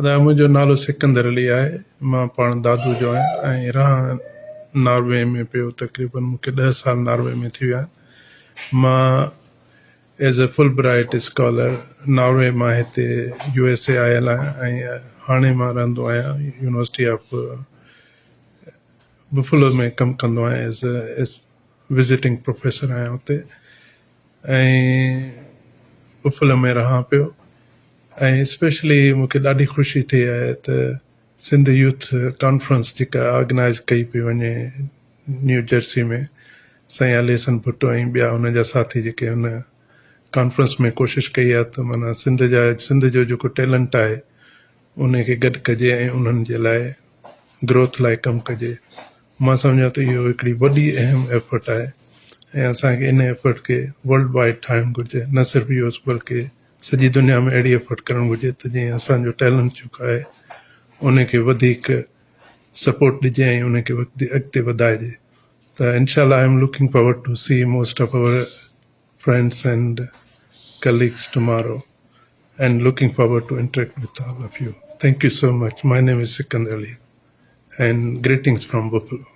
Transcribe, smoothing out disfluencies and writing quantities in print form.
ادا منهنجو نالو سڪندر علي آهي مان پاڻ دادو جو آهيان ۽ رهان ناروي ۾ پيو تقريبن مون کي ڏهه سال ناروي ۾ ٿي ويا آهن مان as a Fulbright scholar Norway مان هتي يو ايس اي آيل آهيان ۽ هاڻي مان رهندو آهيان يونيورسٽي آف بفلو ۾ ڪم ڪندو آهيان ايز اي وزيٽنگ پروفيسر آهيان اتي ۽ بفلو ۾ رهان پيو ۽ اسپيشلي مون کي ڏاڍي خوشي ٿي آهي ته سنڌ يوٿ ڪانفرنس جيڪا آرگنائيز ڪئي پئي وڃي نيو جرسي ۾ سائين علي حسن ڀٽو ۽ ٻيا ان جا ساٿي جيڪي ان ڪانفرنس ۾ ڪوشش ڪئي آهي ته معنيٰ سنڌ جا سنڌ جو جيڪو ٽيلنٽ آهي ان کي گڏ ڪجي ۽ انهن جي لاء گروٿ لاء ڪم ڪجي مان سمجهان ٿو اهو هڪڙي وڏي اهم ايفرٽ آهي ۽ اسان کي ان ايفرٽ کي ورلڊ وائيڊ ٺاهڻ گهرجي نه صرف يو ايس بلڪه سڄي دنيا ۾ اهڙي ايفرٽ ڪرڻ گهرجي ته جيئن اسان جو ٽيلنٽ جيڪو آهي ان کي وڌيڪ سپورٽ ڏجي ۽ ان کي اڳتي وڌائجي ته انشاء الله I am looking forward to see most of our friends and colleagues tomorrow and looking forward to interact with all of you thank you so much my name is Sikandar Ali and greetings from Buffalo.